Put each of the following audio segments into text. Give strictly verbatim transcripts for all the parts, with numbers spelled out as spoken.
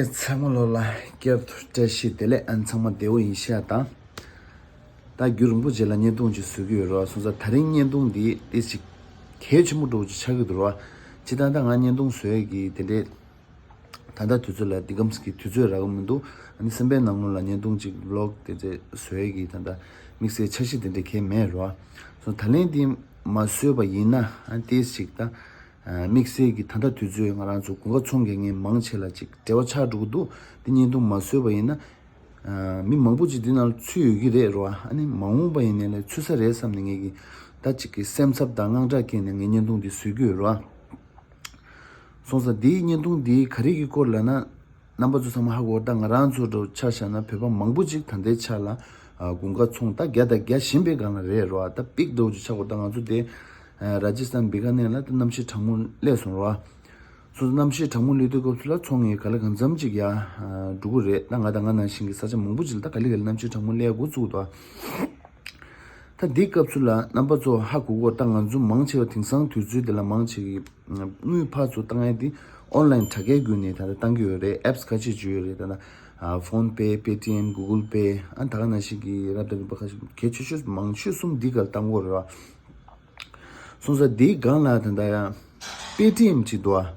ཚང་མ་ལོ་ལ་བསྐྱར་དུ་བཀྲ་ཤིས་བདེ་ལེགས། ཨ་ནི་ཚང་མ་བདེ་བོ་ཡིན་ཤག་དང་། ད་རྒྱུན་རིང་པོ་རྗེས་ལ་བརྙན་ཐུང་ཅིག་བཟོ་གི་ཡོད་རེད་བ། སོང་ཙང་དེ་རིང་བརྙན་ཐུང་འདི་ཏོག་ཙམ་གལ་ཆེན་པོ་འདྲ་བོ་ཅིག་ཆགས་ཀྱི་འདུག་རེད་བ། སྤྱིར་བཏང་ད་ང་བརྙན་ཐུང་བཟོ་ཡས་ཀྱི་དེ་འདྲའི་ད་ལྟ་དུས་ཚོད་ལ་འདི་གམ་གྱི་དུས་ཚོད་རག་གི་མི་འདུག་ཨ་ནི་སེམས་པའི་ནང་ལོགས་ལ་བརྙན་ཐུང་ཅིག་ཝི་ལོག་དེ་ཚོ་བཟོ་ཡས་ཀྱི་ད་ལྟ་དམིགས་བསལ་འཆར་གཞི་དེ་འདྲ་གང་ཡང་མེད་རེད་བ། སོང་ད་ལན་འདི་མ་བཟོས་པ་ཡིན་ན་ཨ་ནི་ཏོག་ཙམ་ཅིག་ད། དམིགས་བསལ་གྱི་ད་ལྟ་དུས་ཚོད་ང་རང་ཚོ་དགུན་ཁ་ཚོང་རྒྱག་མཁན་མང་ཆེ་ལ་ཅིག་འབྲེལ་བ་ཆགས་འགྲོ་གི་འདུག་འདི་བརྙན་ཐུང་མ་བཟོས་པ་ཡིན་ན། མི་མང་པོ་ཅིག་འདི་ནང་ཚུད་ཡོད་ཀྱི་རེད་རོ། ཨ་ནི་མ་འོངས་པ་ཡིན་ནའི་ལས་ཚུད་ས་རེད་བསམ་ནས་ངས་ཀྱི་ད་ཅིག་གི་སེམས་འཚབ་དང་དངངས་སྐྲག་སྐྱེས་ནས་ངས་བརྙན་ཐུང་འདི་བཟོས་ཀྱི་ཡོད་རོ། སོང་ཙང་འདིའི་བརྙན་ཐུང་འདི་ག་རེ་གི་སྐོར་ལབ་ན། རྣམ་པ་ཚོ་ཚང་མ་ཧ་གོ། ད་ང་རང་ཚོ་འདྲ་ཆ་བཞག་ན་བོད་པ་མང་པོ་ཅིག་ད་ལྟའི་ཆ་ལ་དགུན་ཁ་ཚོང་ད་རྒྱག་ད་རྒྱག་བཞིན་པའི་སྒང་ལ་རེད་རོ། ད་པིག་འདྲ་བོ་ཅིག་ཆགས་གོ། ད་ང་ཚོ་དེ་ར་ཇི་སྟན་བི་ཀ་ནེར་ལ་ད་གནམ་གཤིས་གྲང་མོ་སླེབས་སོང་རོ། སོ་སོ་གནམ་གཤིས་གྲང་མོ་སླེབས་དུས་སྐབས་སུ་ལ་ཚོང་ངས་ག་ལེ་གང་འཚམ་ཅིག་ཡ་འགྲོ་གི་རེད། ད་ང་དང་ང་ནང་བཞིན་གྱི་ས་ཆ་མང་པོ་ཅིག་ལ་ད་ག་ལེ་ག་ལེ་གནམ་གཤིས་གྲང་མོ་སླེབས་འགོ་བཙུགས་འདུག་ད་འདི་སྐབས་སུ་ལ་རྣམ་པ་ཚོ་ཧ་གོ་གོ། ད་ང་ཚོ་མང་ཆེ་བ་དེང་སང་དུས་ཚོད་འདི་ལ་མང་ཆེ་གི་དངུལ་ཕར་ཚུར་བཏང་ཡ་འདི་ཨོན་ལན་དྲ་རྒྱའི་བརྒྱུད་ནས་ད་ལྟ་བཏང་གི་ཡོད་རེད། ཨེབ་སི་ཁ་ཤས་ཅིག་ཡོད་རེད། ད་ལྟ་ཕོན་པེ། པེ་ཊི་ཨེམ། གུ་གུལ་པེ། ཨ་ད་ག་ནང་བཞིན་གྱི་རབ་དང་རིམ་པ་ཁ་ཤས་གལ་ཆེ་ཤོས་མང་ཤོས་གསུམ་འདི་ག་ལ་བཏང་གི་ཡོད་རེད་བ། སོང་ཙང་འདིའི་སྒང་ལ་ད་ལྟ་ཡང་པེ་ཊི་ཨེམ་ཅིག་འདུག་ཨ།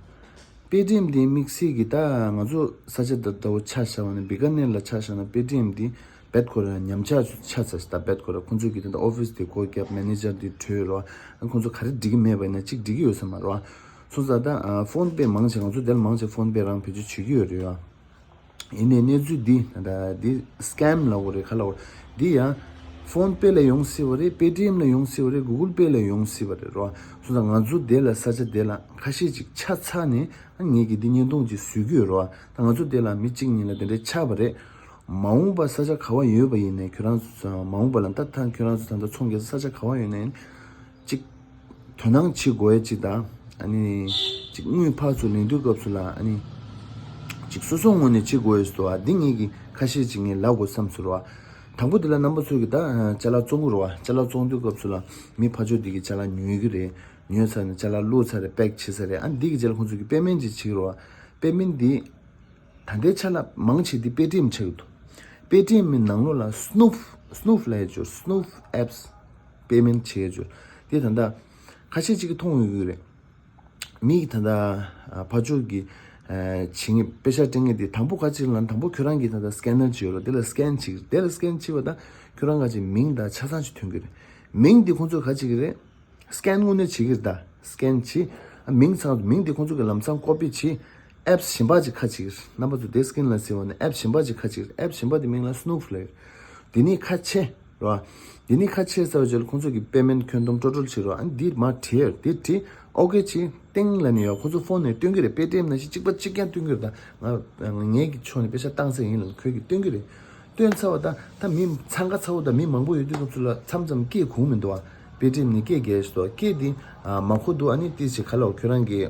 པེ་ཊི་ཨེམ་དེ་དམིགས་བསལ་གྱི་ད་ང་ཚོ་ས་ཆ་ད་ལྟ་བོ་ཆ་བཞག་པ་ནི་བི་ཀ་ནེར་ལ་ཆ་བཞག་ན་པེ་ཊི་ཨེམ་དེ་བེད་ཁོ་ར་ཉམས་ཆག་ཆགས་ཚར་ཤག་ད་བེད་ཁོ་ར་ཁོང་ཚོས་ཀྱི་ད་ལྟ་ཨོ་ཕི་སི་དེ་སྒོ་བརྒྱབ། མེ་ནེ་ཇར་དེ་བྲོས་རོ། ཁོང་ཚོ་ག་རེ་འགྲིག་གི་མེད་པ་ཡིན་ན་གཅིག་འགྲིག་གི་ཡོད་ས་མ་རེད་བ། སོང་ཙང་ད་ཕོན་པེ་མང་ཆེ་ང་ཚོ་དེ་ལ་མང་ཆེ་ཕོན་པེ་རང་བེད་སྤྱོད་བྱེད་ཀྱི་ཡོད་རེད་བ། ཡིན་ནའི་གནས་ཚུལ་འདི་ད་འདི་སི་ཀེམ་ལབ་དགོས་རེད་ག་ལབ་དགོས་རེད། འདི་ཡང་ཕོན་པེ་ལ་ཡོང་སྲིད་པ་རེད། པེ་ཊི་ཨེམ་ལ་ཡོང་སྲིད་པ་རེད། གུ་གུལ་པེ་ལ་ཡོང་སྲིད་པ་རེད་རོ། སོང་ཙང་ང་ཚོ་དེ་ལ་ས་ཆ་དེ་ལ་ཁ་ཤས་ཅིག་ཆ་ཚང་ནས་ངེད་ཀྱིས་འདི་བརྙན་ཐུང་ཅིག་བཟོས་ཀྱི་ཡོད་རོ། ད་ང་ཚོ་དེ་ལ་མི་གཅིག་གཉིས་ལ་དེ་འདྲའི་ཆགས་པ་རེད། མ་འོངས་པ་ས་ཆ་ག་བ་ཡོད་པ་ཡིན་ནའི་ཁྱོད་རང་ཚོ་མ་འོངས་པ་ལ་ད་ད་ཁྱོད་རང་ཚོ་ད་ལྟ་ཚོང་རྒྱག་ས་ཆ་ག་བ་ཡོད་ནའི་གཅིག་དོ་སྣང་བྱེད་དགོས་ཡ་ཅིག་དང་། ཨ་ནི་ཅིག་དངུལ་ཕར་ཚུར་ལེན་དུས་སྐབས་སུ་ལ་ཨ་ནི་ཅིག་སོ་སོ་ངོས་ནས་བྱེད་དགོས་ཡ་ཞིག་འདུག་ཨ། འདི་ངེད་ཀྱིས་ཁ་ཤས་ཅིག་ངས་ལབ་དགོས་བསམ་ཚུལ་བ། དང་པོ་དེ་ལ་རྣམ་པ་ཚོས་ཀྱི་ད་ཅ་ལག་བཙོང་གི་རེད་བ། ཅ་ལག་བཙོང་དུས་སྐབས་སུ་ལ་མི་ཕར་ཕྱོགས་འདི་གི་ཅ་ལག་ཉོས་ཀྱི་རེད། ཉོས་ཚར་ནས་ཅ་ལག་བླུགས་ཚར་རེད། པེག་བྱས་ཚར་རེད། ཨ་ནི་འདི་གི་རྗེས་ལ་ཁོང་ཚོས་ཀྱི་པེ་མེན་ཊི་ཅིག་བྱེད་ཀྱི་རེད་བ། པེ་མེན་ཊི་འདི་ད་ལྟའི་ཆ་ལ་མང་ཆེ་འདི་པེ་ཊི་ཨེམ་ཆགས་ཀྱི་འདུག་པེ་ཊི་ཨེམ་གྱི་ནང་ལོགས་ལ་སི་ནུབ་སི་ནུབ་ལབ་ཡ་ཅིག་སི་ནུབ་ཨེབ་སི་པེ་མེན་ཊི་བྱེད་ཡ་ཅིག་དེ་ད་ལྟ་ཁ་ཤས་ཅིག་གིས་མཐོང་ཡོད་ཀྱི་རེད། མི་གིས་ད་ལྟ་ཕར་ཕྱོགས་ཀྱི་བྱེད་ངེས་པེ་ཤག་སྤྲད་ངེས་དེ་དང་པོ་ག་ཅིག་ལབ་ན། དང་པོ་ཁྱོད་རང་གིས་ད་ལྟ་སི་ཀེ་ནར་ཅིག་ཡོད་རེད། དེ་ལ་སི་ཀེན་བྱེད་ཀྱི་རེད། དེ་ལ་སི་ཀེན་བྱེད་པ་དང་ཁྱོད་རང་ག་ཅིག་མིང་དང་ཆ་ཚང་ཅིག་ཐོན་གྱི་རེད། མིང་དེ་ཁོང་ཚོས་ག་བྱེད་ཀྱི་རེད། སི་ཀེན་དངོས་གནས་བྱེད་ཀྱི་རེད། ད་སི་ཀེན་བྱེད། ཨ་མིང་ཚང་མིང་དེ་ཁོང་ཚོ་གི་ལམ་སང་ཀོ་པི་བྱེད། ཨེབ་སི་གཞན་པ་ཅིག་ཁ་བྱེད་ཀྱི་རེད། རྣམ་པ་ཚོ་དེ་སི་ཀེན་ལ་ཟེར་བ་ནི་ཨེབ་སི་གཞན་པ་ཅིག་ཁ་བྱེད་ཀྱི་རེད། ཨེབ་སི་གཞན་པ་དེ་མིང་ལ་སི་ནུབ་ལབ་ཀྱི་རེད། དེ་ནས་ཁ་ཕྱེ་རེད་བ། དེ་ནས་ཁ་ཕྱེ་ཚར་བའི་རྗེས་ལ་ཁོང་ཚོ་གི་པེ་མེན་ཊི་ཁྱོན་བསྡོམས་ཊོ་ཊལ་བྱེད་རེད་བ། ཨ་འདི་མར་བྲིས། དེ་བྲིས་ཨོ་ཀེ་བྱེད། ཏིང་ལབ་ནས་ཡོད། ཁོང་ཚོ་ཕོན་ནས་སྟོན་གྱི་རེད། པེ་ཊི་ཨེམ་ནང་བཞིན་གཅིག་པ་གཅིག་རྐྱང་སྟོན་གྱི་རེད། ད་ང་ངེད་ཀྱི་ཕྱོགས་ནས་པེ་ཤག་བཏང་ས་ཡིན་ལབ་ཁོས་ཀྱིས་སྟོན་གྱི་རེད། སྟོན་ཚར་བ་དང་ད་མི་འཚང་ཁ་ཚ་བོ་དང་མི་མང་པོ་ཡོད་དུས་སྐབས་སུ་ལ་མཚམས་མཚམས་སྐད་གོ་མི་འདུག་བ། པེ་ཊི་ཨེམ་ནས་སྐད་རྒྱག་ཞིག་འདུག་སྐད་འདི་མ་གོ་འདུག་ཨ་ནི་ཏིས་ཞིག་ག་ལ་ཁྱོད་རང་གིས་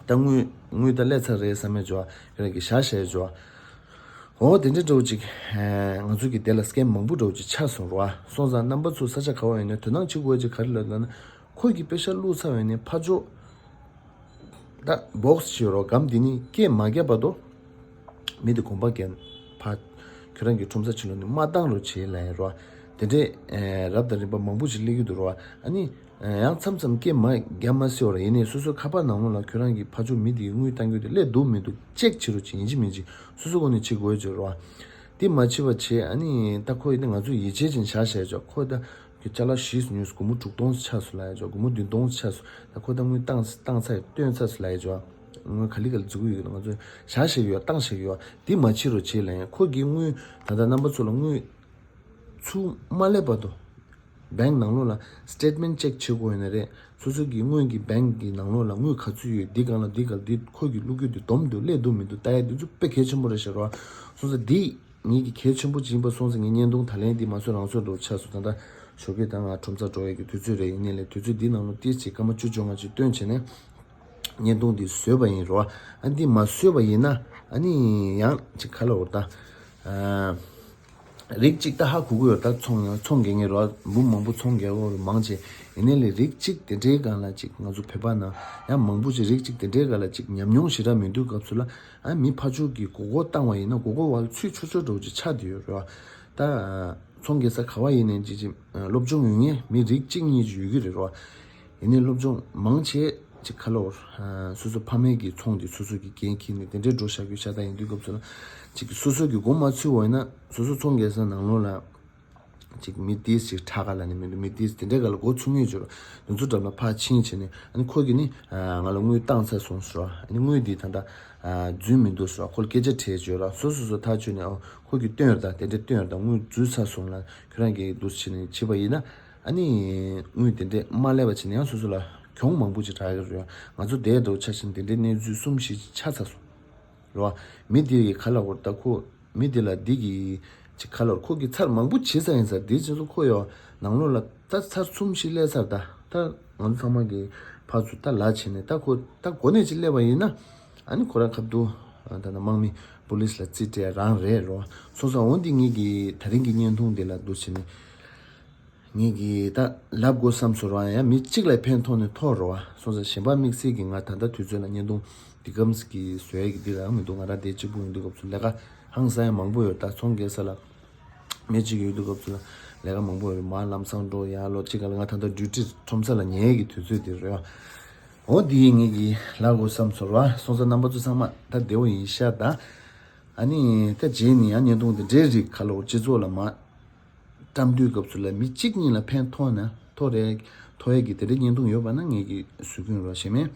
ད་དངུལ་དངུལ་ད་སླེབས་ཚར་རེད་བསམ་ཡས་འཇོག་ཁྱོད་རང་གིས་བཞག་བཞག་ཡས་འཇོག་འོ་དེ་འདྲ་འདྲ་བོ་ཅིག་ང་ཚོ་གི་དེ་ལ་སི་ཀེམ་མང་པོ་འདྲ་བོ་ཅིག་ཆགས་སོང་རོ། སོང་ཙང་རྣམ་པ་ཚོ་ས་ཆ་ག་བ་ཡོད་ནའི་དོ་སྣང་བྱེད་དགོས་ཅིག་ག་རེ་ལབ་ན། ཁོ་གིས་པེ་ཤག་བླུགས་ཚར་བ་ནས་ཕར་ཕྱོགས་ད་བོག་སི་བྱེད་རོགས། སྒམ་འདི་ནི་སྐད་མ་རྒྱབ་བར་དུ་མི་དེ་གོམ་པ་རྒྱབ་ཕར་ཁྱོད་རང་གི་ཁྲོམ་ས་ཕྱི་ལོགས་ནས་མ་བཏང་རོགས་བྱེད་ལབ་ཡ་རོ། དེ་འདྲའི་རབ་དང་རིམ་པ་མང་པོ་ཞིག་སླེབས་ཀྱི་འདུག་རོ། ཨ་ནི་ཡང་མཚམས་མཚམས་སྐད་མ་རྒྱབ་མ་སྲིད་པ་རེད། ཡིན་ནའི་སོ་སོའི་ཁ་པར་ནང་ལོགས་ལ་ཁྱོད་རང་གི་ཕར་ཕྱོགས་མི་དེ་གི་དངུལ་བཏང་རྒྱུ་དེ་སླེབས་འདུག་མི་འདུག་ཅེག་བྱེད་རོགས་བྱེད། ཡིན་གཅིག་མིན་གཅིག་སོ་སོའི་སྒོ་ནས་བྱེད་དགོས་ཅིག་རོ། དེ་མ་བྱེད་པ་བྱེད། ཨ་ནི་ད་ཁོ་ཡིན་ན་ང་ཚོས་ཡིད་ཆེས་ཅན་བཞག་བཞག་ཅོག་ཁོ་ད། ཁྱོད་ཅ་ལག་བཞི་ཙམ་ཉོས་སོང་། སྒོར་མོ་དྲུག་སྟོང་ཙམ་ཆགས་སོང་ལབ་ཡ་ཅོག་སྒོར་མོ་བདུན་སྟོང་ཙམ་ཆགས་སོང་། ད་ཁོ་ད་དངུལ་བཏང་བཏང་ཚར་སྟོན་ཚར་སོང་ལབ་ཡ་ཅོག་དངུལ་ག་ལེ་ག་ལེ་འཛུལ་གྱི་ཡོད་ན་ང་ཚོས་བཞག་བཞག་གི་ཡོད། བཏང་བཞག་གི་ཡོད། དེ་མ་བྱེད་རོགས་བྱེད་ལབ་ཡ། ཁོ་གིས་དངུལ་ད་ལྟ་རྣམ་པ་ཚོ་ལ་དངུལ་ཚུར་མ་སླེབས་བར་དུ་བེང་ནང་ལོགས་ལ་སི་ཊེཊ་མེན་ཊི་ཅེག་བྱེད་དགོས་ཡོད་ན་རེད། སོ་སོ་གི་དངུལ་གྱི་བེང་གི་ནང་ལོགས་ལ་དངུལ་ག་ཚོད་ཡོད། འདི་སྒང་ལ་འདི་སྒང་འདི་ཁོ་གིས་བླུགས་རྒྱུ་འདི་སྡོམ་འདུག་སླེབས་འདུག་མི་འདུག་ལྟ་ཡ་འདི་ཚོ་དཔེ་གལ་ཆེན་པོ་རེད་ཤག་རོ། སོང་ཙང་འདི་ངེད་ཀྱི་གལ་ཆེན་པོ་ཅིག་ཡིན་པ་སོང་ཙང་ངས་བརྙན་ཐུང་ད་ལན་འདི་མ་བཟོས་རང་བཟོས་འགྲོ་ཆགས་སོང་། ད་ལྟ་ཞོགས་ཀས་ད་ང་ཁྲོམ་ས་འགྲོ་ཡས་ཀྱི་དུས་ཚོད་རེད། ཡིན་ནའི་ལས་དུས་ཚོད་འདི་ནང་ལོགས་ཏོག་ཙམ་སྐར་མ་བཅུ་བཅོ་ལྔ་ཅིག་བཏོན་བྱས་ནས་བརྙན་ཐུང་འདི་བཟོས་པ་ཡིན་རོ། ཨ་འདི་མ་བཟོས་པ་ཡིན་ན་ཨ་ནི་ཡང་ཅིག་ག་ལབ་དགོས་རེད་ད། རིགས་གཅིག་ད་ཧ་གོ་གི་ཡོད། ད་ཚོང་ཡང་ཚོང་རྒྱག་མཁན་རོ། འབུམ་མང་པོ་ཚོང་རྒྱག་གི་ཡོད་རེད། མང་ཆེ་ ཡིན་ནའི་ལས་རིགས་གཅིག་དེ་འདྲའི་སྒང་ལ་ཅིག་ང་ཚོ་བོད་པ་ནང་ཡང་མང་པོ་ཅིག་རིགས་གཅིག་དེ་འདྲའི་སྒང་ལ་ཅིག་ཉམས་མྱོང་ཞེ་དྲག་མི་འདུག་སྐབས་སུ་ལ། ཨ་མི་ཕར་ཕྱོགས་ཀྱི་མགོ་སྐོར་བཏང་བ་ཡིན་ན་མགོ་སྐོར་བ་ཚོས་ཆུ་ཚོད་འདྲ་བོ་ཅིག་ཆགས་བསྡད་ཡོད་རེད་བ། ད་ཚོང་རྒྱག་ས་ག་བ་ཡིན་ནའི་ཅིག་ཅིག་སློབ་སྦྱོང་ཡོད་མཁན་མི་རིགས་གཅིག་གཉིས་ཅིག་ཡོད་ཀྱི་རེད་བ། ཡིན་ནའི་སློབ་སྦྱོང་མང་ཆེ་ཅིག་ག་ལབ་དགོས་རེད། སོ་སོ་ཕ་མེས་ཀྱི་ཚོང་དེ་སོ་སོ་གི་འགན་འཁྱེར་ནས་དེ་འདྲའི་འགྲོ་བཞག་རྒྱུ་ཤ་སྟག་ཡིན་དུས་སྐབས་སུ་ལ། ཅིག་སོ་སོ་གི་མགོ་མ་ཚོས་པ་ཡིན་ན་སོ་སོ་ཚོང་རྒྱག་ས་ནང་ལོགས་ལ། ཅིག་མི་ཏིས་ཅིག་ཁྲག་ག་ལ་ནི་མི་འདུག་མི་ཏིས་དེ་འདྲའི་ག་ལ་མགོ་ཚུགས་ངེས་བྱོས་ར། དེ་ཚོ་འགྲམ་ལ་ཕར་ཕྱིན་བྱས་ནས་ཨ་ནི་ཁོ་གིས་ནི་ང་ལ་དངུལ་བཏང་ཚར་སོང་ཟེར་ར། ཨ་ནི་དངུལ་འདི་ད་ལྟ་རྫུན་མི་འདུག་ཟེར་ར། ཁོ་ལ་སྐད་ཆ་དྲིས་བྱོས་ར། སོ་སོ་སོ་ཐག་ཆོད་ནས་ཨོ་ཁོ་གིས་བཏོན་ཡོད་ད། དེ་འདྲ་བཏོན་ཡོད་ད། དངུལ་འཛུལ་ཚར་སོང་ལ་ཁྱོད་རང་གིས་འདུག་བྱས་ནས་བྱས་པ་ཡིན་ན། ཨ་ནི་དངུལ་དེ་འདྲས་མ་སླེབས་པ་བྱས་ནས་ཡང་སོ་སོ་ལ་གྱོང་མང་པོ་ཅིག་རག་གི་རེད། ང་ཚོ་དེ་འདྲ་བོ་ཆ་བཞག་ན་དེ་འདྲའི་གནས་ཚུལ་གསུམ་བཞི་ཅིག་ཆགས་ཚར་སོང་། རེད་བ། མི་དེ་གི་ག་ལབ་དགོས་རེད་ད། ཁོ་མི་དེ་ལ་འདི་གི་ཅིག་ག་ལབ་དགོས་རེད། ཁོ་གི་ཚར་མང་པོ་བྱེད་ས་ཡིན་ས། དེ་བྱས་ཙང་ཁོ་ཡང་ནང་ལོགས་ལ་ད་ཚར་གསུམ་བཞི་སླེབས་ཚར། ད་ད་ང་ཚོ་ཚང་མ་གི་ཕར་ཚུར་ད་ལབ་བྱས་ནས་ད་ཁོ་ད་གོ་གནས་ཅིག་སླེབས་པ་ཡིན་ན། ཨ་ནི་ཁོ་རང་ཁ་ཐུག་ད་ད་དམག་མི་པུ་ལིས་ལ་རྩིས་སྤྲད་རང་རེད་རོ། སོང་ཙང་འོ་འདི་ངེད་ཀྱི་ད་རིང་གི་བརྙན་ཐུང་འདི་ལ་འདུག་བྱས་ནས། ངེད་ཀྱིས་ད་ལབ་དགོས་བསམ་སོང་ར། ཡང་མི་གཅིག་ལ་ཕན་ཐོགས་ནས་ཐོགས་རོ་བ། སོང་ཙང་གཞན་པ་དམིགས་བསལ་གྱིས་ང་ད་ལྟ་དུས་ཚོད་ལ་བརྙན་ཐུང་འདི་གམ་གྱི་བཟོ་ཡ་གི་འདི་རང་མི་འདུག་ང་རང་དེ་གཅིག་པུ་ཡིན་དུས་སྐབས་སུ་ལས་ཀ་ཧང་སང་ཡ་མང་པོ་ཡོད། ད་ཚོང་རྒྱག་ས་ལ་མི་གཅིག་ཡོད་དུས་སྐབས་སུ་ལ་ལས་ཀ་མང་པོ་ཡོད། མར་ལམ་སང་འགྲོ་ཡར་ལོག་གཅིག་ག་ལ་ང་ད་ལྟ་ཌིའུ་ཊི་ཁྲོམ་ས་ལ་ཉལ་ཡ་གི་དུས་ཚོད་འདི་རེད་བ། འོ་འདི་ངེད་ཀྱིས་ལབ་དགོས་བསམ་སོང་ར། སོང་ཙང་རྣམ་པ་ཚོ་ཚང་མ་ད་བདེ་བོ་ཡིན་ཤག་ད། ཨ་ནི་ད་རྗེས་ནས་ཡང་བརྙན་ཐུང་འདི་འདྲའི་རིགས་ག་ལབ་དགོས་རེད། སྤྱི་ཚོགས་ལ་མར་བཀྲམ་དུས་སྐབས་སུ་ལ་མི་གཅིག་གཉིས་ལ་ཕན་ཐོགས་ན་ཐོགས་རེད། ཐོགས་ཡས་ཀྱི་དེ་འདྲའི་བརྙན་ཐུང་ཡོད་པ་ན་ངེད་ཀྱིས་བཟོ་གི་ཡིན་རོ། གཞན་མ་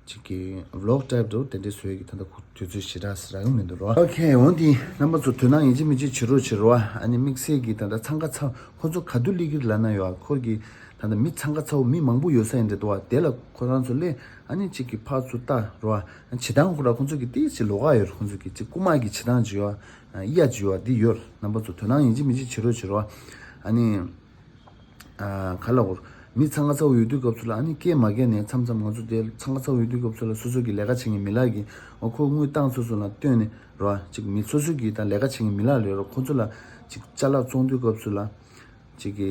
གཅིག་གི་ཝི་ལོག་ཊའིབ་འདྲ་བོ་དེ་འདྲའི་བཟོ་ཡས་ཀྱི་ད་ལྟ་ཁུ་དུས་ཚོད་ཞེ་དྲག་ཟེར་ཡ་མི་འདུག་རོ། ཨོ་ཁེ། འོ་འདི་རྣམ་པ་ཚོ་དོ་སྣང་ཡིན་གཅིག་མིན་གཅིག་བྱེད་རོགས་བྱེད་རོ། ཨ་ནི་དམིགས་བསལ་གྱི་ད་ལྟ་འཚང་ཁ་ཚ་ཁོ་ཚོ་ག་དུས་སླེབས་ཀྱི་རེད་ལབ་ན་ཡོད། ཨ་ཁོ་གི་ད་ལྟ་མི་འཚང་ཁ་ཚ་བོ་མི་མང་པོ་ཡོད་ས་ཡིན་འདྲ་འདུག་བ། དེ་ལ་ཁོ་རང་ཚོ་སླེབས་ཨ་ནི་གཅིག་གི་ཕར་ཚུར་ལྟ་རོ། ཨ་བྱེད་སྟངས་ཁོ་ར་ཁོ་ཚོ་གི་ཏིག་ཙི་ལོགས་ཀ་ཡོད་རེད། ཁོ་ཚོ་གི་གཅིག་རྐུ་མ་གི་བྱེད་སྟངས་ཅིག་ཡོད། ཨ་གཡའ་ཅིག་ཡོད་བ་འདི་ཡོད་རེད། རྣམ་པ་ཚོ་དོ་སྣང་ཡིན་གཅིག་མིན་གཅིག་བྱེད་རོགས་བྱེད་རོ། ཨ་ནི། ཨ་ག་ལབ་དགོས་རེད། མི་འཚང་ཁ་ཚ་བོ་ཡོད་དུས་སྐབས་སུ་ལ་ཨ་ནི་སྐད་མ་རྒྱག་ནས་མཚམས་མཚམས་ང་ཚོ་དེ་འཚང་ཁ་ཚ་བོ་ཡོད་དུས་སྐབས་སུ་ལ་སོ་སོ་གི་ལས་ཀ་བྱེད་མཁན་མི་ལགས་ཀྱིས་འོ་ཁོ་དངུལ་བཏང་སོ་སོ་ལ་སྟོན་ནས་རོ། ཅིག་མི་སོ་སོ་གི་ད་ལས་ཀ་བྱེད་མཁན་མི་ལགས་ལོས་རོ། ཁོ་ཚོ་ལ་ཅིག་ཅ་ལག་བཙོང་དུས་སྐབས་སུ་ལ་ཅིག་གི་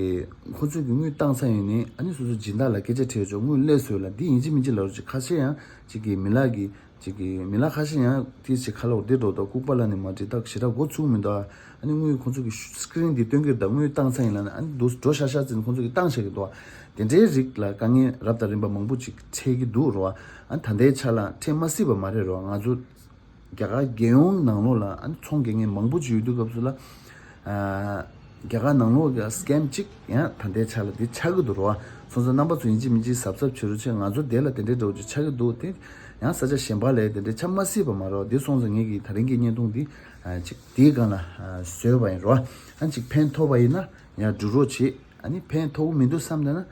ཁོ་ཚོ་གི་དངུལ་བཏང་ཚར་ཡོད་ནས་ཨ་ནི་སོ་སོ་སྦྱིན་བདག་ལ་སྐད་ཆ་དྲིས་ཆོག་དངུལ་སླེབས་སོང་ལ་འདི་ཡིན་གཅིག་མིན་གཅིག་ལབ་རོགས་ཅིག་ཁ་ཤས་ཡང་ཅིག་གི་མི་ལགས་ཀྱིས། ཅིག་གི་མི་ལ་ཁ་ཤས་ཡང་དེ་ཞིག་ཁ་ལོག་བདེ་འགྲོ་དང་ལྐུགས་པ་ལ་ནི་མ་འགྲིག་ད་ཞེ་དྲག་མགོ་ཚུགས་མི་འདུག་ཨ་ནི་དངུལ་ཁོང་ཚོ་གི་སི་ཀི་རིན་འདི་སྟོན་གྱི་རེད། ད་དངུལ་བཏང་ཚར་ཡིན་ལ་ནི་ཨ་ནི་འདུག་འགྲོ་ཤག་ཤག་ཟེར་ནས་ཁོང་ཚོ་གི་བཏང་བཞག་གི་འདུག་དེ་འདྲའི་རིགས་ལ་དཀའ་ངལ་རབ་དང་རིམ་པ་མང་པོ་ཅིག་འཕྲད་ཀྱི་འདུག་རོ། ཨ་ནི་ད་ལྟའི་ཆ་ལ་འཕྲད་མ་སྲིད་པ་མ་རེད་རོ། ང་ཚོ་རྒྱ་གར་རྒྱལ་ཡོངས་ནང་ལོགས་ལ་ཨ་ནི་ཚོང་རྒྱག་མཁན་མང་པོ་ཅིག་ཡོད་དུས་སྐབས་སུ་ལ། རྒྱ་གར་ནང་ལོགས་ཀྱི་སི་ཀེམ་གཅིག་ཡང་ད་ལྟའི་ཆ་ལ་འདི་ཆགས་ཀྱི་འདུག་རོ། སོང་ཙང་རྣམ་པ་ཚོ་ཡིན་གཅིག་མིན་གཅིག་གཟབ་གཟབ་བྱེད་རོགས་བྱེད། ང་ཚོ་དེ་ལ་དེ་འདྲའི་འདྲ་བོ་ཅིག་ཆགས་ཀྱི་འདུག་དེ་ཡང་ས་ཆ་གཞན་པ་ལ་དེ་འདྲའི་ཆགས་མ་སྲིད་པ་མ་རོ། དེ་སོང་ཙང་ངེད་ཀྱིས་ད་རིང་གི་བརྙན་ཐུང་འདི་ཅིག་དེའི་སྒང་ལ་བཟོས་པ་ཡིན་རོ། ཨ་ཅིག་ཕན་ཐོགས་པ་ཡིན་ན་ཡང་སྒྲུག་རོགས་བྱེད། ཨ་ནི་ཕན་ཐོགས་མི་འདུག་བསམ་ད་ན།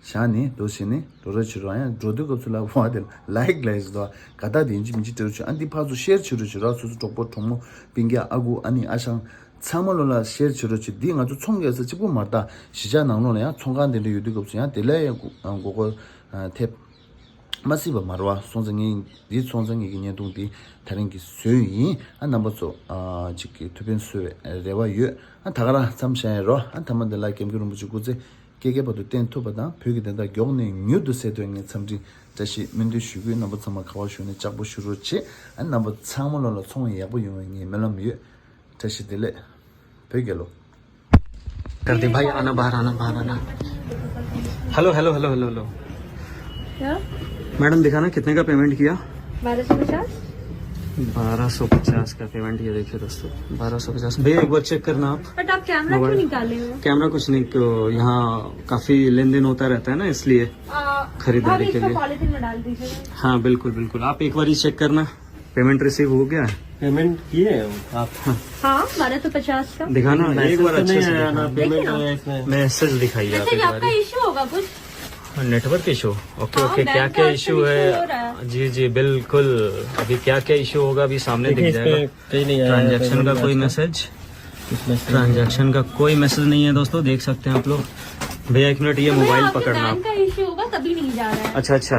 བཞག་ནས་འགྲོ་བྱས་ནས་འགྲོ་རོགས་བྱེད་རོགས། ཡང་འགྲོ་དུས་སྐབས་སུ་ལ་བ་དེ་ལ་ལའིག་ལབ་ཡས་ཟེར་དོ། དགའ་རྟགས་དེ་ཡིན་གཅིག་མིན་གཅིག་སྤྲད་རོགས་བྱེད། ཨ་འདི་ཕར་ཚུར་ཤེར་བྱེད་རོགས་བྱེད་རོགས། སོ་སོ་གྲོགས་པོ་གྲོགས་མོ་སྤུན་ཀྱག་ཨ་ཁུ་ཨ་ནེ་ཨ་ཞང་ཚང་མ་ལོ་ལ་ཤེར་བྱེད་རོགས་བྱེད། འདི་ང་ཚོ་ཚོང་རྒྱག་ས་གཅིག་པུ་མ་རེད་ད། གཞིས་ཆགས་ནང་ལོགས་ལ་ཡང་ཚོང་ཁང་དེ་འདྲ་ཡོད་དུས་སྐབས་སུ་ཡང་དེ་ལ་ཡང་མགོ་སྐོར་ཐེབས་མ་སྲིད་པ་མ་རེད་བ། སོང་ཙང་ངས་འདི་སོང་ཙང་ངེད་ཀྱི་བརྙན་ཐུང་འདི་ད་རིང་གི་བཟོས་ཡིན། ཨ་རྣམ་པ་ཚོ་ཅིག་གི་ཐུགས་ཕན་གསོས་པའི་རེ་བ་ཡོད། ཨ་ད་ག་རང་མཚམས་བཞག་ཡ་རོ། ཨ་མཐའ་མ་འདི་ལ་སྐྱབས་མགོན་རིན་པོ་ཆེ་སྐུ་ཚེ་བསྐལ་བརྒྱའི་བར་དུ་བརྟན་ཐུབ་པ་དང་བོད་ཀྱི་བདེན་མཐའ་མགྱོགས་ནས་མྱུར་དུ་གསལ་ཐུབ་ངས་འཚམས་འདྲི་བཀྲ་ཤིས་སྨོན་འདུན་ཞུ་གི་ཡོད། རྣམ་པ་ཚང་མ་ག་བ་བཞུགས་ནས་ལྕགས་པོ་བཞུ་རོགས་བྱེད། ཨ་རྣམ་པ་ཚང་མ་ལོ་ལ་ཚོང་ཡག་པོ་ཡོང་བའི་ངའི་སྨོན་ལམ་ཡོད། བཀྲ་ཤིས་བདེ་ལེགས། བོད་རྒྱལ་ལོ། कर दे भाई, आना बाहर, आना बाहर, आना। Hello, hello, hello, hello, hello. क्या? मैडम, दिखाना कितने का पेमेंट किया? बारह सौ पचास। बारह सौ पचास का पेमेंट, ये देखिए दोस्तों, बारह सौ पचास। भैया, एक बार चेक करना आप। बट आप कैमरा क्यों मोबाइल निकाले हो? कैमरा कुछ नहीं, क्यों, यहाँ काफी लेन देन होता रहता है ना, इसलिए आ, खरीदारी भाभी, के इसको लिए। पॉलीथीन में डाल दीजिए। हाँ, बिल्कुल, बिल्कुल, आप एक बार ही चेक करना। पेमेंट रिसीव हो गया है? पेमेंट किए हो आप? हाँ, बारह सौ पचास का। दिखाना, एक मैसेज बार तो अच्छे नहीं से आया दिखाना। ना, पेमेंट देखिए ना। आया इसमें। मैसेज दिखाइए आप अच्छा, एक ये बार आपका ही। इशू होगा कुछ। Network issue? ओके, हाँ, ओके, बैंक क्या का क्या आजकल इशू इशू है? हो रहा है। जी, जी, बिल्कुल। अभी क्या क्या इशू होगा, अभी सामने देखिए, दिख इस पे जाएगा। कहीं नहीं आया है ट्रांजैक्शन का पेमेंट कोई आज का। मैसेज? कुछ मैसेज नहीं आया। ट्रांजैक्शन का कोई मैसेज नहीं है दोस्तों, देख सकते हैं आप लोग। भैया, एक मिनट, ये तो भैया, मोबाइल आपके पकड़ना बैंक आप। का इशू होगा, तभी नहीं जा रहा है। अच्छा, अच्छा।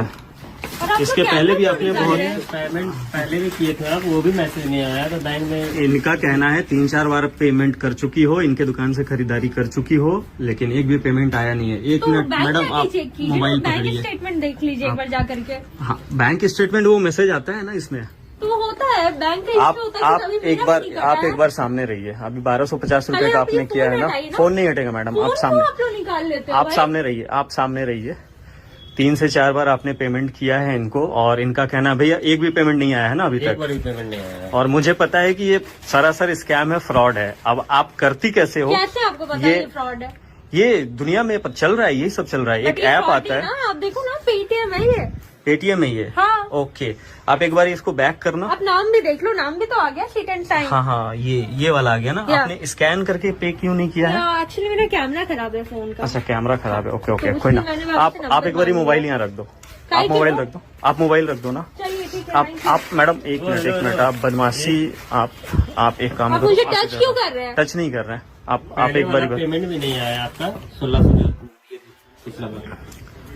और इसके पहले भी आपने बहुत पेमेंट पहले भी किए थे आप, वो भी मैसेज नहीं आया। तो बैंक में इनका कहना है तीन चार बार पेमेंट कर चुकी हो, इनके दुकान से खरीदारी कर चुकी हो, लेकिन एक भी पेमेंट आया नहीं है। एक तो मिनट बैंक मैडम, जाके आप चेक कीजिए ना, मोबाइल बैंक पकड़िए। स्टेटमेंट देख लीजिए एक आप बार जा करके। हाँ, बैंक स्टेटमेंट वो मैसेज आता है ना इसमें। तो होता है, बैंक का आप इशू होता है कि आप कभी एक मेरा बार नहीं कटा आप है। एक बार सामने रहिए। अभी बारह सौ पचास रुपए अरे, का आप आपने ये किया फोन है ना, हटाइए ना। फोन नहीं हटेगा मैडम, फोन आप क्यों सामने आप लोग निकाल लेते हो आप भाई? सामने रहिए, आप सामने रहिए। तीन से चार बार आपने पेमेंट किया है इनको और इनका कहना है, भैया, एक भी पेमेंट नहीं आया है ना अभी एक तक। बार भी पेमेंट नहीं आया है। और मुझे पता है कि ये सरासर स्कैम है, फ्रॉड है। अब आप करती कैसे हो? कैसे आपको पता ये ये फ्रॉड है? ये दुनिया में प- चल रहा है, यही सब चल रहा है। एक बट ये ऐप फ्रॉड आता है है। ना, आप देखो ना, पेटीएम है ये। पेटीएम है ये। हाँ। ओके, आप एक बार इसको बैक करना। आप नाम भी देख लो, नाम भी तो आ गया, सीट एंड टाइम। हाँ हाँ, ये ये वाला आ गया ना। या। आपने स्कैन करके पे क्यों नहीं किया है? एक्चुअली मेरा कैमरा खराब है फोन का। अच्छा, कैमरा खराब है। ओके ओके, तो कोई इसलिए ना। मैंने वापस आप से आप नंबर एक बार ये डाल मोबाइल दिया। यहाँ रख दो। काहे आप के मोबाइल को? रख दो। आप मोबाइल रख दो ना। चलिए, ठीक है, आप थैंक यू। आप मैडम, एक मिनट, एक मिनट। आप बदमाशी, आप आप एक काम आप करो। मुझे आप टच इधर क्यों आओ। कर रहे हैं? टच नहीं कर रहे हैं। आप आप पहले एक बार वाला इधर पेमेंट भी नहीं आया आपका, सोलह सौ जो पिछला बार।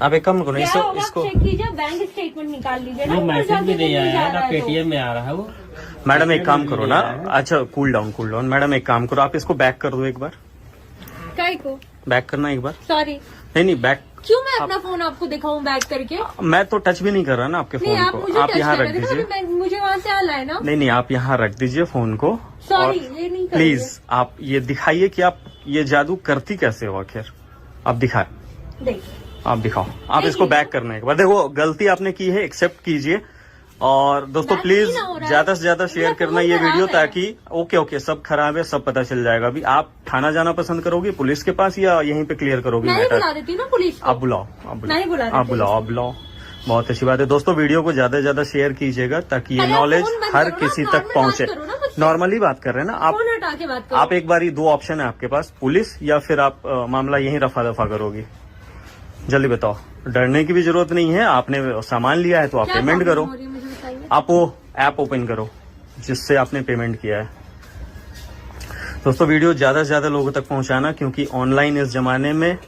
आप एक काम करो, क्या इसको होगा, इसको चेक कीजिए, बैंक स्टेटमेंट निकाल लीजिए ना, वो ऊपर मैसेज जाके भी नहीं नहीं आया जा ना, रहा है तो। पेटीएम में आ रहा है वो। मैडम, एक काम करो ना। अच्छा, cool down, cool down. Madam, एक काम करो, आप इसको बैक कर दो एक बार। काय को? बैक करना एक बार। सॉरी। नहीं नहीं, बैक। क्यों मैं आप अपना फोन आपको दिखाऊं बैक करके? मैं तो टच भी नहीं कर रहा ना आपके नहीं, फोन आप को। मुझे आप टच यहाँ कर रख रहे थे ना, दीजिए। मैं, मुझे वहां से आ रहा है ना। नहीं नहीं, आप यहाँ रख दीजिए फोन को। सॉरी, और ये नहीं करेंगे। प्लीज, आप ये दिखाइए कि आप ये जादू करती कैसे हो आखिर। आप दिखाए। देखिए। आप दिखाओ। आप इसको देखिए। बैक करना है एक बार। देखो, गलती आपने की है, एक्सेप्ट कीजिए। और दोस्तों, बैक प्लीज नहीं ना हो रहा है। ज्यादा से ज्यादा शेयर मेरा करना फोन ये खराब वीडियो, है। ताकि ओके ओके, सब खराब है, सब पता चल जाएगा। अभी आप थाना जाना पसंद करोगे, पुलिस के पास, या यहीं पे क्लियर करोगे मैं ही मैटर? बुला देती हूँ ना पुलिस को। आप बुलाओ, आप बुलाओ। मैं ही बुला आप देती बुलाओ, हूँ। आप बुलाओ। बहुत अच्छी बात है दोस्तों, वीडियो को ज्यादा से ज्यादा शेयर कीजिएगा, ताकि ये अरे, आप नॉलेज फोन बंद हर करो ना, किसी तक नॉर्मल बात पहुंचे। करो ना मुझसे। नॉर्मली बात कर रहे हैं ना आप। फोन हटा के बात करो। आप एक बार ही दो ऑप्शन है आपके पास, पुलिस या फिर आप, अ, मामला यहीं रफा दफा करोगे। जल्दी बताओ, डरने की भी जरूरत नहीं है। आपने सामान लिया है तो आप क्या पेमेंट प्रॉब्लम करो। हो रही है मुझे बताइए। आप वो ऐप ओपन करो जिससे आपने पेमेंट किया है। दोस्तों, वीडियो ज्यादा से ज्यादा लोगों तक पहुंचाना, क्योंकि ऑनलाइन इस जमाने में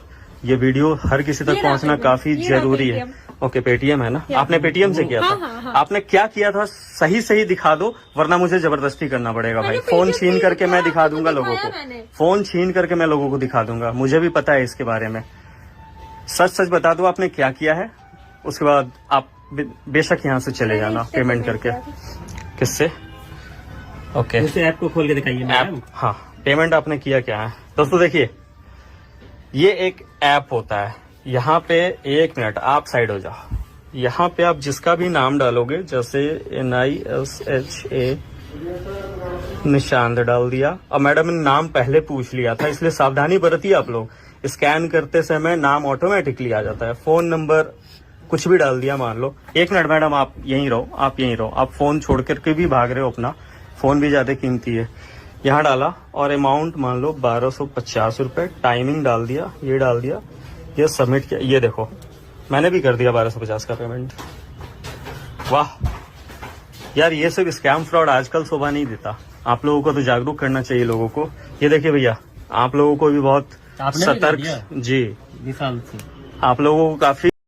ये वीडियो हर किसी तक ये रहा पहुंचना पेटीएम, काफी ये रहा जरूरी है। पेटीएम। ओके, पेटीएम है ना? या। आपने पेटीएम से किया हाँ, था? हाँ, हाँ। आपने क्या किया था, सही सही दिखा दो, वरना मुझे जबरदस्ती करना पड़ेगा भाई। मैंने फोन पेटीएम छीन पे करके मैं दिखाया, दिखा आपको दूंगा लोगों दिखाया को। मैंने। फोन छीन करके मैं लोगों को दिखा दूंगा, मुझे भी पता है इसके बारे में। सच सच बता दो आपने क्या किया है, उसके बाद आप बे-, बेशक यहाँ से चले मैंने जाना इससे पेमेंट पेमेंट करके। किया था। किससे? ओके। उस ऐप को खोल के दिखाइए ऐप, मैडम। हाँ, पेमेंट आपने किया क्या है? दोस्तों देखिए, ये एक ऐप होता है। यहाँ पे, एक मिनट, आप साइड हो जाओ। यहाँ पे आप जिसका भी नाम डालोगे, जैसे N I S H A Nishant डाल दिया। अब मैडम ने नाम पहले पूछ लिया था, इसलिए सावधानी बरतिए आप लोग। स्कैन करते समय नाम ऑटोमेटिकली आ जाता है। फोन नंबर कुछ भी डाल दिया मान लो। एक मिनट मैडम, आप यहीं रहो, आप यहीं रहो। आप फोन छोड़ करके भी भाग रहे हो अपना, फोन भी ज्यादा कीमती है। यहाँ डाला और अमाउंट मान लो बारह सौ पचास रुपए, टाइमिंग डाल दिया, ये डाल दिया, ये सबमिट किया। ये देखो, मैंने भी कर दिया बारह सौ पचास का पेमेंट। वाह यार, ये सब स्कैम फ्रॉड आजकल शोभा नहीं देता। आप लोगों को तो जागरूक करना चाहिए लोगों को। ये देखिए भैया, आप लोगों को भी बहुत आपने भी कर सतर्क, दिया? जी। विशाल से। आप लोगों को काफी